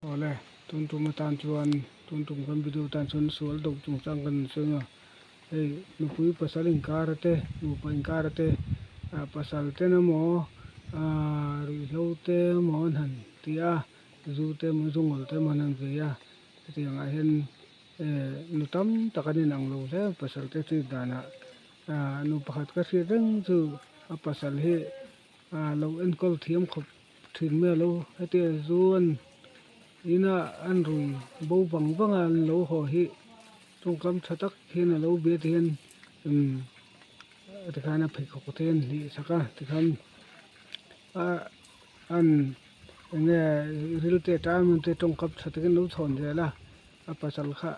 Awle, tun tum atan chuan tun tum kan video atan chuan sual do chungchang kan sawi ang a, hei nupui pasal inkar te nupa inkar te ah pasal ten emaw ah ruihhlo te emaw an han ti a zu te emaw zu ngawl te emaw an han vei a hetiang ah hian eh nu tam tak an inang lo hle pasal te chu danah ah nu pakhat ka hriat reng chu a pasal hi ah lo enkawl thiam khawp. Thin mai alo hetia zu an ina an rui bo vang vang a an lo haw hi tawngkam tha tak hian alo bia te hian umm tikhan a pheikhawk te an hlih sak a tikhan ah an enge ril te a tan te tawngkam tha takin alo chhawn zel a a pasal kha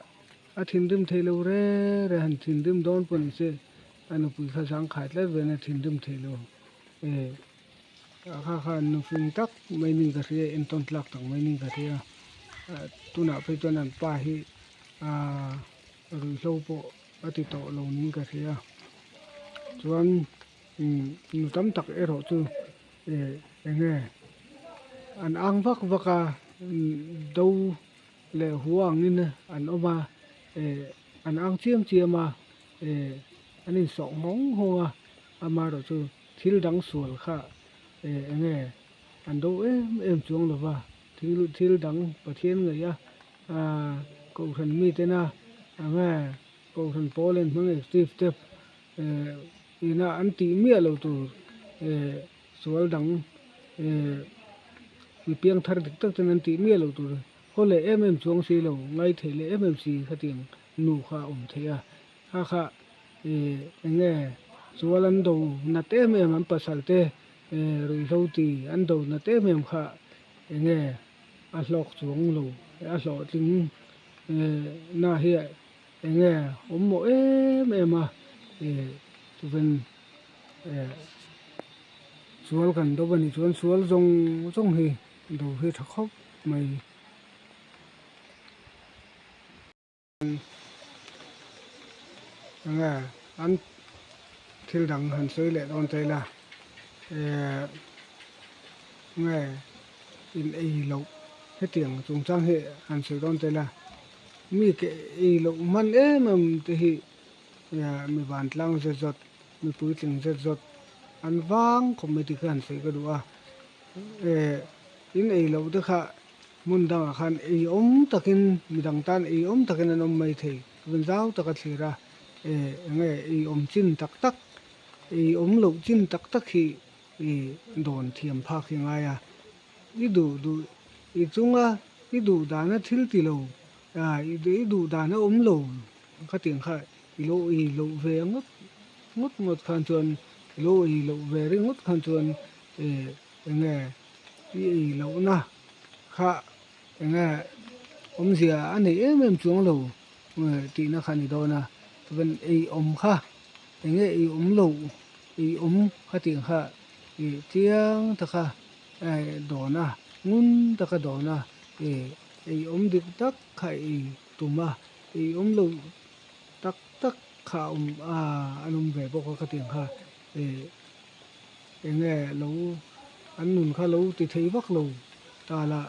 a thinrim thei lo reng reng a han thinrim dawn pawh ni se a nupui kha zangkhai tlat vel a thinrim thei lo eh. Ah kha khan nufing tak mai ning ka hria entawn tlak tak mai ning ka hria ah tunah phei chuan an pa hi ah ruihhlo pawh a ti tawh lo ning ka hria chuan umm nu tam tak erawh chu eh eng nge an ang vak vak a do leh hua angin an awm a eh an ang chiam chiam a eh an insawh nghawng nghawng a amaherawh chu. Thil dang sual kha eh eng nge an do em em chuang lo va, thil thil dang Pathian ngaih a ah Kohhran mitena eng nge Kohhran pawl en hmang active te eh ina an tih miah lo tur eh sual dang eh mi piang thar dik tak ten an tih miah lo tur haw leh em em chuang si lo ngaithei leh em em si khatiang nu kha a awm theih a kha kha Ih eng nge chuan an do nat em em an pasal te ih ruihhlo ti an do nat em em kha eng nge a hlawk chuang lo a hlawhtling ih na hi eng nge awm mawh em em a ih chuan eh sual kan do a nih chuan sual zawng zawng hi do hi tha khawp mai. Enge an thil dang han sawi leh dawn ta ila ehh nge in ei loh hetiang chungchang hi han sawi dawn ta ila mi ke ei loh hman em em te hi mi vantlang zet zawt mi puitling zet zawt an vang khawp mai tih kha han sawi ka duh a ehh in ei loh te kha. Hmun dangah khan ei awm takin midang tan ei awm takin an awm mai thei. Vun zau taka thlir a, eh eng nge ei awm chin tak tak, ei awm loh chin tak tak hi i dawn thiam phak hi ngai a. I duh duh i chunga i duh dana thil ti lo, ah i duh dana awm lo khatiang kha i lo ei loh ve ngawt ngawt ngawt khan chuan i lo ei loh ve ringawt khan chuan eh eng nge i ei lohna kha eng nge awmzia a nei em em chuang lo tihna kha a ni dawn a chuan ei awm kha eng nge ei awm loh ei awm kha tih kha ih chiang taka dawn a ngun taka dawn a ih ei awm dik tak kha ei tum a ei awm loh tak tak kha a awm an awm ve bawk a khatiang kha ih. Eng nge lo an nun kha lo ti thei vak lo ta la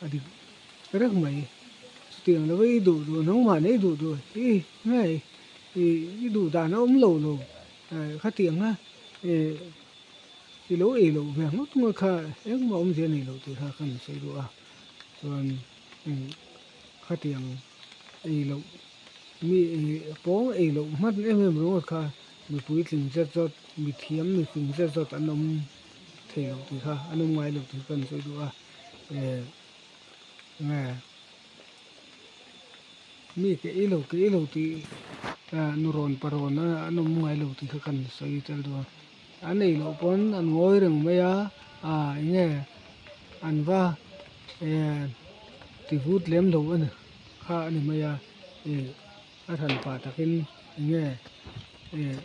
a dik reng mai. Chutiang lova i duh duh nangmah nei duh duh i nge i duh dan a awm lo lo khatiang a i lo ei loh ve ngawt ngawt kha engmah awmzia nei loh tih kha kan sawi duh a chuan khatiang ei loh mi pawng ei loh hman em em ringawt kha mi puitling zet zawt mi thiam mi fing zet zawt an awm thei loh tih kha an awm ngai loh tih kha kan sawi duh a eh nge mi ke ei lo ke ei lo tih ah nurawn parawn an awm ngai lo tih kha kan sawi tel duh a an ei loh pawn an ngawi reng mai a ah eng nge an va eh ti vut lem lo a ni. Kha a ni mai a ih a hran pah takin enge ih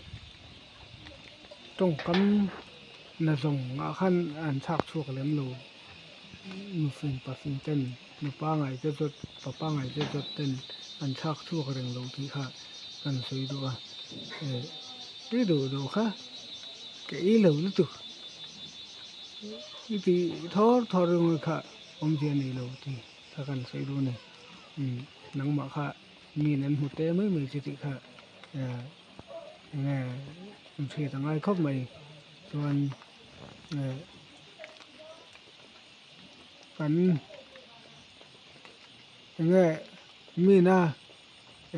tawngkam na zawng ah khan an chhak chhuak lem lo nufing pafing ten nupa ngai te zawt papa ngai te zawt ten an chhak chhuak reng lo tih kha kan sawi duh a ih tui duh duh kha ka ei lo lutuk i tih thawr thawr ringawt kha awmzia nei lo tih. kha kan sawi duh a ni. Umm nangmah kha miin an hmu te mai mai che tih kha eh enge inhriat a ngai khawp mai chuan eh kan enge mina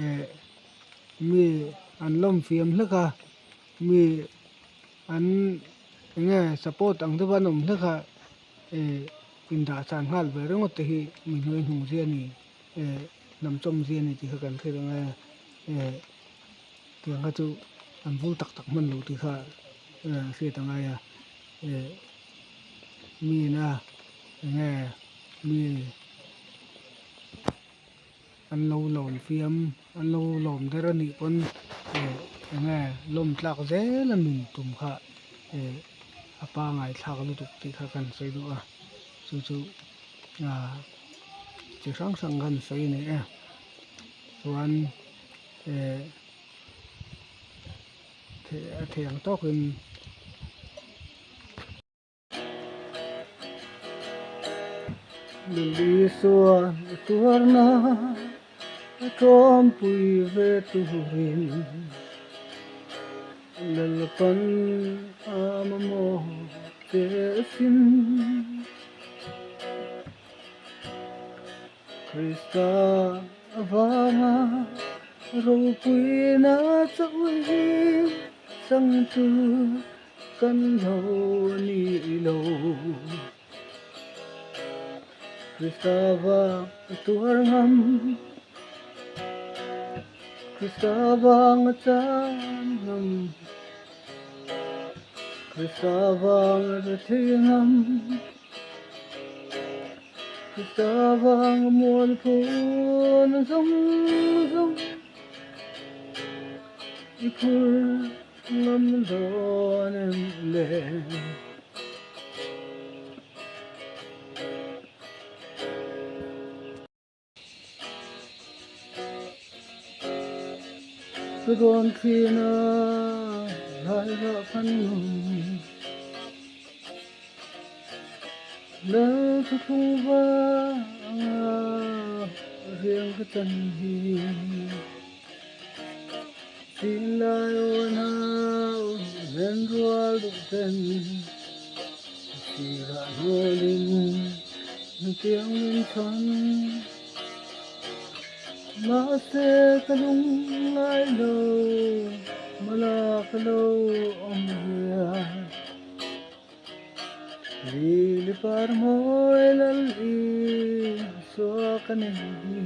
eh mi an lawm fiam hlek a mi an enge support ang deuh a an awm hlek a eh indah chan nghal ve ringawt te hi mi hnuai hnung zia a ni eh hnam chawm zia a ni tih kha kan hriat ang e eh tiang kha chu an vul tak tak hman lo tih kha eh hriat a ngai a eh mina enge mi an lo lawm fiam an lo lawm der a nih pawn eh enge lawm tlak zel a nun tum kha eh a pangai thlak lutuk tih kha kan sawi duh a chu chu ah chi hrang hrang kan sawi a ni e chuan eh a thei ang tawkin. Lalisua tuarna a tawmpui ve turin Lalpan a mamawh che asin. Krista avanga ropuina chauhin changtu Kan lo ni lo. Krista vang a tuar ngam, Krista vang a chan ngam, Krista vang a rethei ngam, Krista vang a mualphun zawng zawng i phur. Ngam dawn em le. Ka dawn thin a lai rah khan nung Lal thuthlung vanga riang ka chan hi. Chinlai awn hau len rual duh ten sirah hnawlin hetiang min chhawn. Mahse ka lung ngai lo mala ka lo awm hian Lili par mawi lal Isua ka nei hi.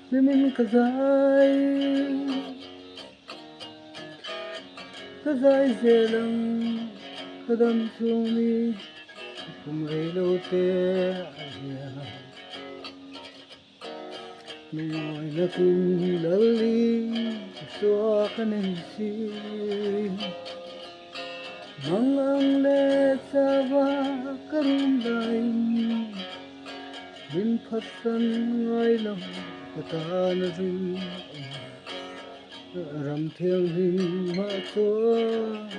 Hlimin ka zai, ka zai zel ang ka dam chhung ni kum rei lo te a hian. Lungawi nakin Lali Isua ka nei si. Mang ang leh chava ka rum laiin. Min phatsan ngai lo ka tan a ring a, ram thianghlim mah chuan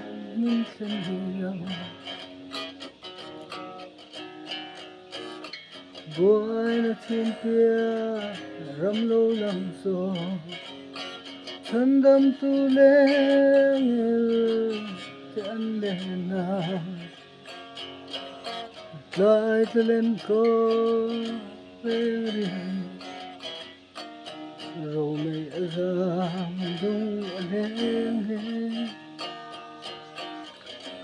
min thlen hiam. Buaina thin piah ram lo lang saw, chhandamtu lengel te an len a. Tlai tla len kaw peng riai Romei a zam dung a leng he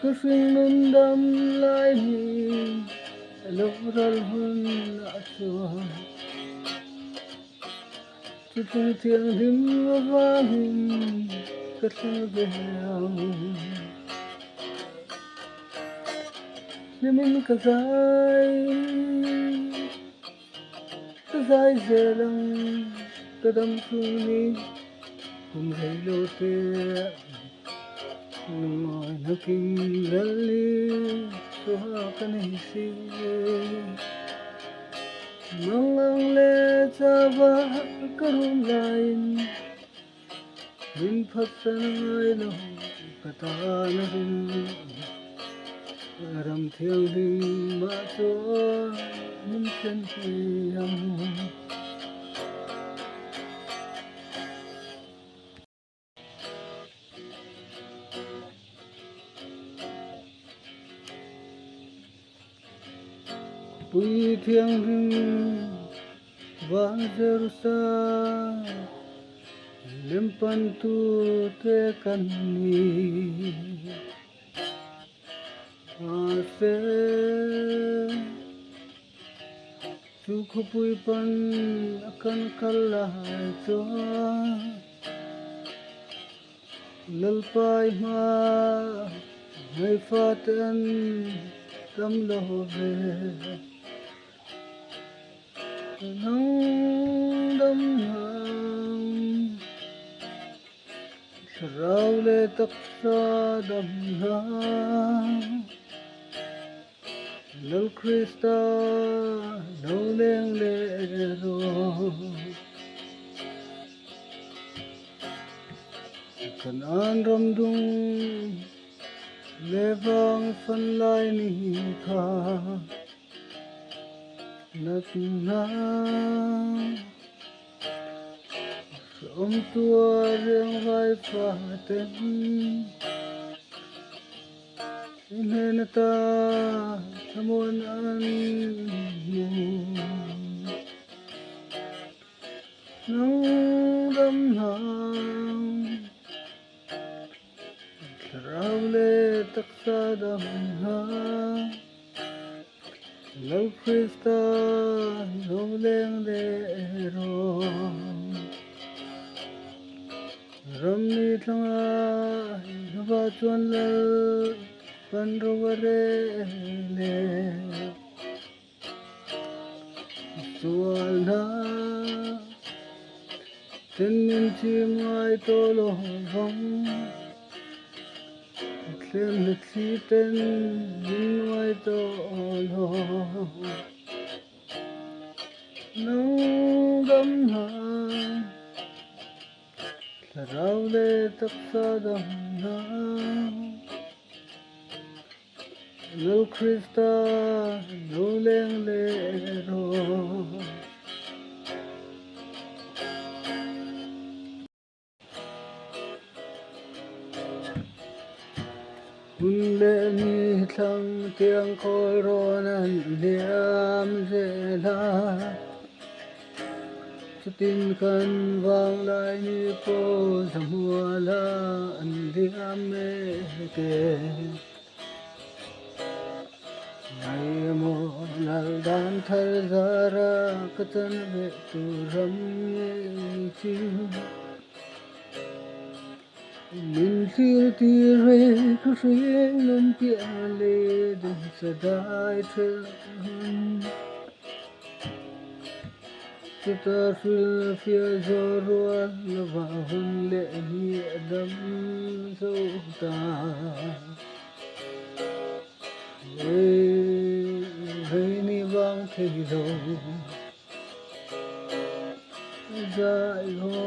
Ka hring nun dam lai hi a lo ral hun ah chuan Chutung thianghlim avangin ka thleng ve ang. Hlimin ka zai, ka zai zel ang ka dam chhung ni kum rei lo te lungngawi nakin Lali chhuah ka nei si. Mang ang leh chava ka rum laiin min phatsan ngai lo ka tan a ring. Ram thianghlim ah chuan min thlen thei ang. Pui thianghlim van Jerusalem lempantu te kan ni. Mahse, chu khawpui pan a kan kal lai chuan Lalpai hma ngaihfate an tam lo ve. Nang dam nang. Thlarau leh taksa damna Lal Krista lo leng leh rawh. Kanaan ram dung leh vang fan lai ni kha natna. Awm tua riang vai fa ten i hnen ata thlamuan an hmu. Nang ram hnang thlarau leh taksa dam hnang. Lal Krista lo leng leh rawh. Ram ni thlanga Jehova chuan lal kan ro a rel e. Sualna ten min chim ngai tawh lo vang. Thlem na thli ten min nuai tawh lo. Nang dam hna, thlarau leh taksa dam hna. Lal Krista lo leng leh rawh. Hun leh ni thlang tiang khawl rawn an hliam zel a, chutin kan vanglai ni pawh zahmual a an hliam mek e. Ngaihmawh lal dan thar zara ka chan ve tur ram ngei chu. Min thlir tir ve ka hriat nun piah leh dun sadai thelh hun. Chuta hrilh fiah zawh rual lova hun leh ni a dam zo ta. Hei hei ni vang thei lo zai ho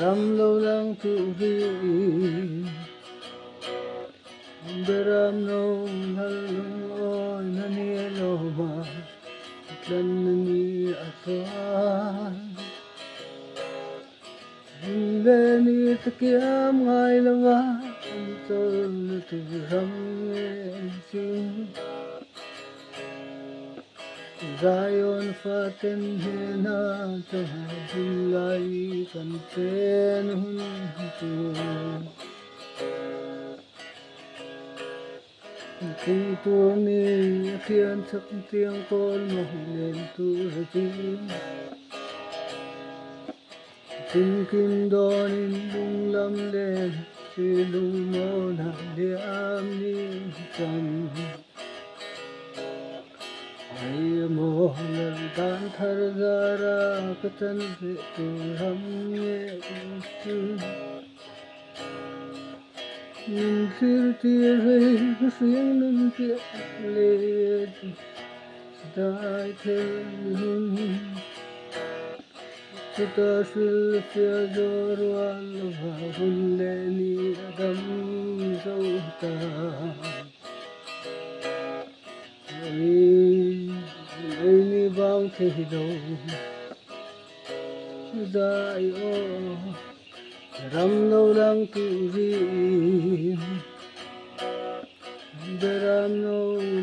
ram lo lang turin Beram no lal lungawi na ni lo ma tlan na ni a chuan. Hun leh ni te kiam ngai lo va an chawlhna tur ram ngei chu. Zion faten hnena chawhmeh bul lai kan chen hun tur. Kung tur ni a thian chak tiang kawl mawi len tur a chi. Tinkim dawnin lunglam len si lungmawn ah liam ni chan. Ai maw lal dan thar zara ka chan ve tur ram nge chu. Min thlir tir hei ka hring nun piah let dai thel hun. Chutah hrilhfiah zawh rual lova hun leh ni a dam zo ta. Ei ni bang thei lo zai aw ram lo lang turin Beram no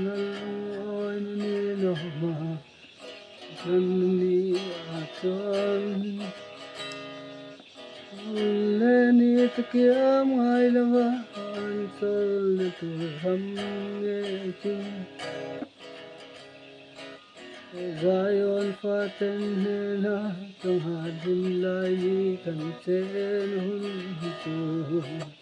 lal awi na ni lawma Kan ni ah chuan Hun leh ni te kiam ngai lova an chawlhna tur ram ngei chu Zion faten hnena chawnghat hlim lai ni kan chen hun chu.